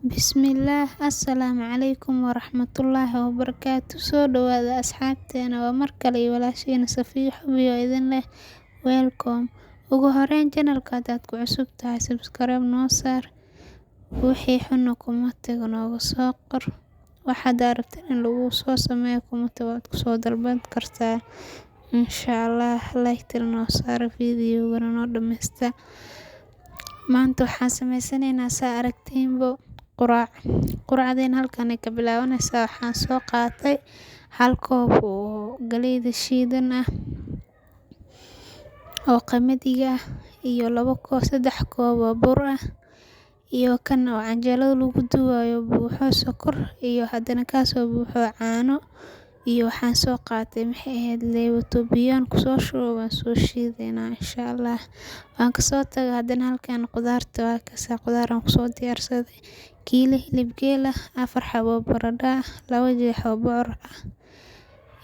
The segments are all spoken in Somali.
Bismillaah Assalaamu calaykum waraxmatullaahi wabarakaatu. Soo dhawaada asxaabteena, waa mar kale iyo walaashiina Safiya Xubiyo idin leh welcome. Ugu horeyn, channelka hadaad ku cusub tahay, subscribe noo saar, wixii xunna commentiga nooga soo qor. Waxaad rabtid in lagu soo sameeyo comment waad kusoo dalban kartaa insha Allah. Like noo saar, videogana noo dhammaysta. Maanta waxaan sameysanaynaa, saa aragtiinbo, quraac. Quraacdeen halkan ay ka bilaabanaysaa. Waxaan soo qaatay hal koob oo galeyda shiidan ah oo qamadiga ah, iyo labo koob, 3 koob oo bur ah, iyo kan oo canjeelada lagu duwayo buuxo sokor, iyo haddana kaasoo buuxo caano. Iyo waxaan soo qaatay, maxay ahayd, leewato biyaan kusoo shubo, waan soo shiidaynaa insha Allah. Waan kasoo tagay haddana halkan qudaarta waa kasaa, qudaar aan kusoo diyaarsaday: kiilo hilib geel ah, 4 xabo baradho ah, 2 jeex oo bocor ah,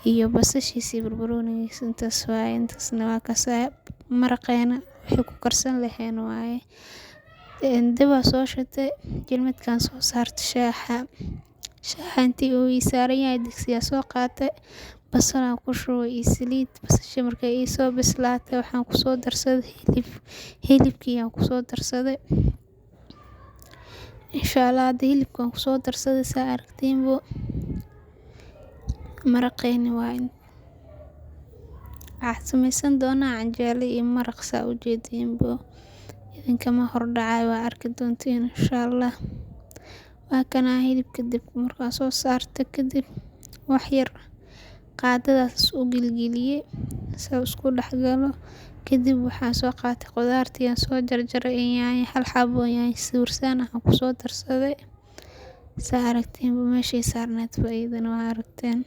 iyo basashiisa iyo barbaroonigiisa. Intaas waaye, intaasna waa kasaa maraqeena wixii ku karsan laheen waaye. Dab waa soo shitay, jilmadkaan soo saartay shaaxa. Shaaxa intii uu ii saaran yahay, digsiyaa soo qaatay, basal aan ku shubay iyo saliid. Basasha markay ii soo bislaatay, waxaan kusoo darsaday hilib. Hilibkii aan kusoo darsaday insha Allah. Hadda hilibkaan kusoo darsaday, saa aragtiinbo, maraqeeni waa. Waxaan sameysan doonaa canjeelo iyo maraq, saa u jeediinbo. Idinkama hordhacayo, waa arki doontiin insha Allah. Waa kanaa hilibka dibka markaa soo saarta kadib, wax yar qaadadaas u gilgiliyey si uu isku dhex galo. Kadib waxaan soo qaatay qudaartii aan soo jarjaray iyo yaanyo, hal xabo yaanyo sawirsan ah aan kusoo darsaday. Saa aragtiinba, meeshay saarneed iyadana waa aragteen.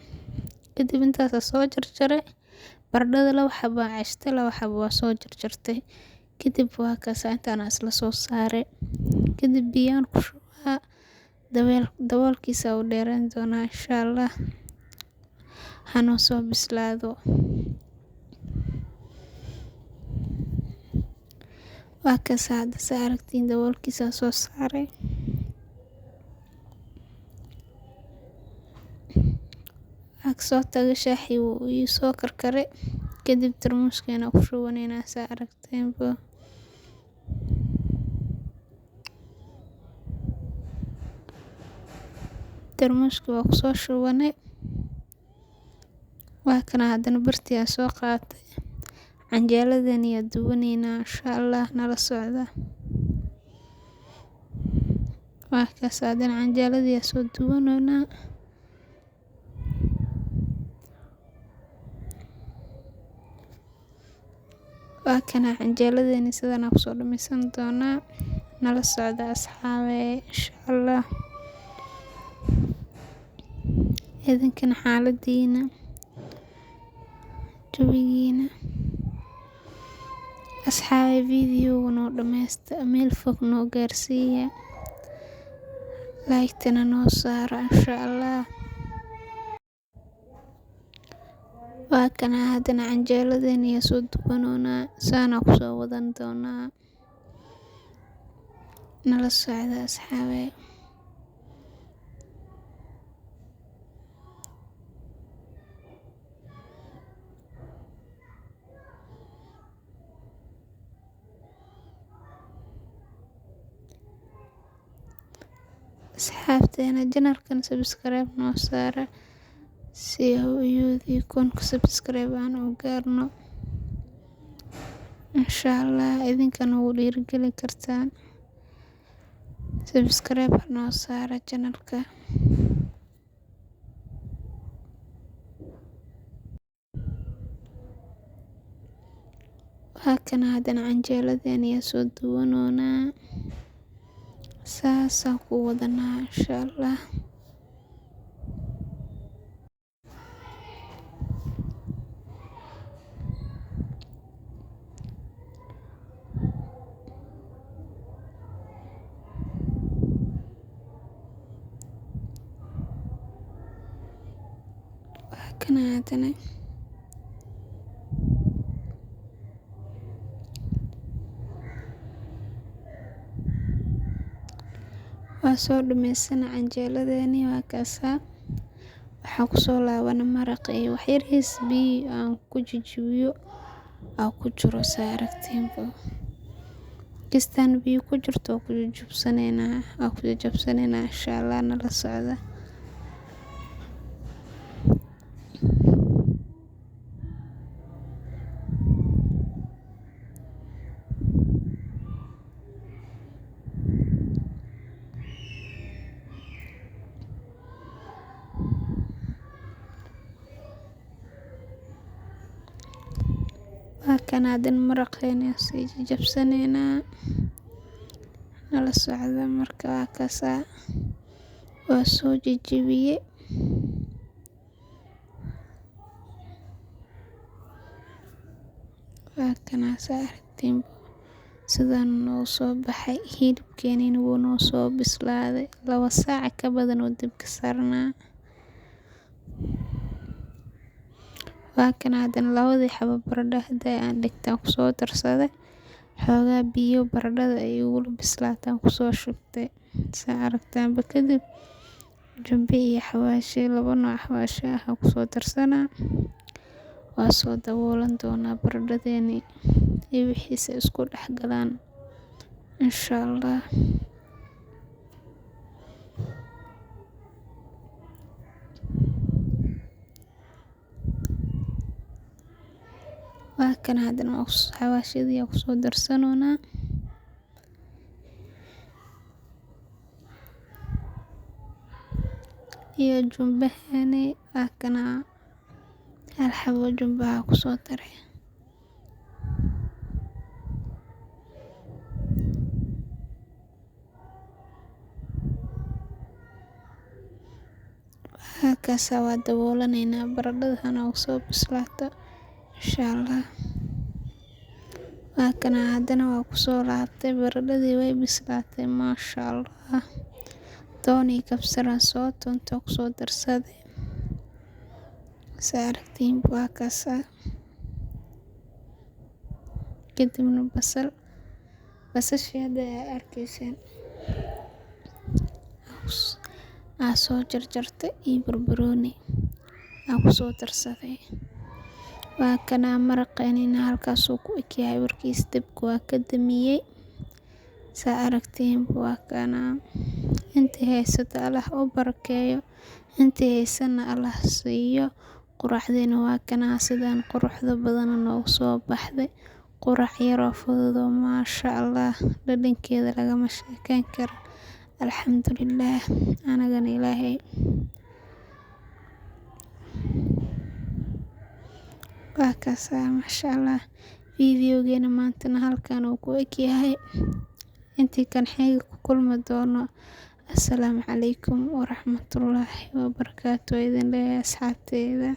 Kadib intaas soo jarjaray baradhada, 2 xabo aan ceshtay, 2 xabo waa soo jarjartay. Kadib waa kaasa intaan isla soo saaray. Kadib biyaan ku shubaa, daboolkiisa u dheereyn doonaa insha Allah, hanoo soo bislaado. Waa kaasa hadda, saa aragtiin, daboolkiisa soo saaray. Waa kasoo tagay, shaaxii wuu ii soo karkaray. Kadib tarmuuskeena ku shubaneynaa, saa aragteenba. Tarmuuska waa kusoo shubanay. Waa kana haddana birtii aan soo qaatay, canjeeladan ayaa dubaneynaa insha Allah, nala socda. Waa kaas haddana canjeeladii ayaa soo dubanoonaa. Waa kana canjeeladeeni, sidan aan kusoo dhameysan doonaa. Nala socda asxaabe insha Allah. Idinkana xaaladiina, jawigiina asxaabe, videoga noo dhameysta, meel fog noo gaarsiiya, like-tana noo saara insha Allah. Waa kana haddana canjeeladeeni ayaa soo dubanoonaa, saana kusoo wadan doonaa. Nala socda asxaabe. Asxaabteena, channelkan subscribe noo saara si uu 1000 subscribe aan u gaarno insha Allah. Idinkana ugu dhiirigelin kartaan, subscribe noo saara channelka. Waa kana haddana canjeeladeeni ayaa soo dubanoonaa, saasaan ku wadanaa insha Allah. Waa kana haddana. Waa soo dhameysana canjeeladeeni, waa kaasaa. Waxaan kusoo laabana maraqa iyo wax yariis biyo aan ku jijibiyo aa ku jiro, saa aragtiinba. Kistaan biyo ku jirto ku jijibsaneynaa, aa ku jijibsaneynaa insha Allah, nala socda. Waa kana hadana maraqeena sii jijibsaneynaa, nala socda. Marka waa kaasaa, waa soo jijibiye. Waa kana, saa aragtiin sidaan noo soo baxay. Hilibkeenina wuu noo soo bislaaday, 2 saac ka badan oo dabka saarnaa. Waa kana hadana labadii xabo baradho hadda aan dhigtaan kusoo darsaday xoogaa biyo, baradhada ay ugu bislaataan kusoo shubtay, saa aragtaanba. Kadib jumbe iyo xawaashi, laba nooc xawaashi ah kusoo darsanaa. Waa soo daboolan doonaa baradhadeeni iyo wixiisa isku dhex galaan insha Allah. Waa kana hadana xawaashidii kusoo darsanoonaa iyo jumbaheeni. Waa kana, hal xabo jumbaha kusoo daray. Halkaas waa daboolanaynaa baradhada hana soo bislaato insha Allah. Waa kana hadana waa kusoo laabtay, baradhadii way bislaatay, maasha Allah. Toon iyo kabsar aan soo tunto kusoo darsaday, saa aragtiin waa kaasaa. Kadibna basal, basashii hadda ayaa arkayseen aa soo jarjartay iyo barbarooni aa kusoo darsaday. Waa kana maraqeenina halkaasuu ku ekyahay warkiis, dabka waa ka damiyey, saa aragtiin. Waa kana, intii haysato Allah u barakeeyo, intii haysana Allah siiyo. Quraacdeena waa kana, sidaan quruxda badan noogu soo baxday. Quraac yaroo fudud oo maasha Allah dhadhankeeda lagama sheekeyn karo. Alxamdulillaah, anagana Ilaahay waa kaasaa, maasha Allah. Videogeena maantana halkan uu ku ekyahay. Intii kan xiga ku kulmi doono, assalaamu calaykum waraxmatullaahi wabarakaatu idin leeyahay asxaabteyda.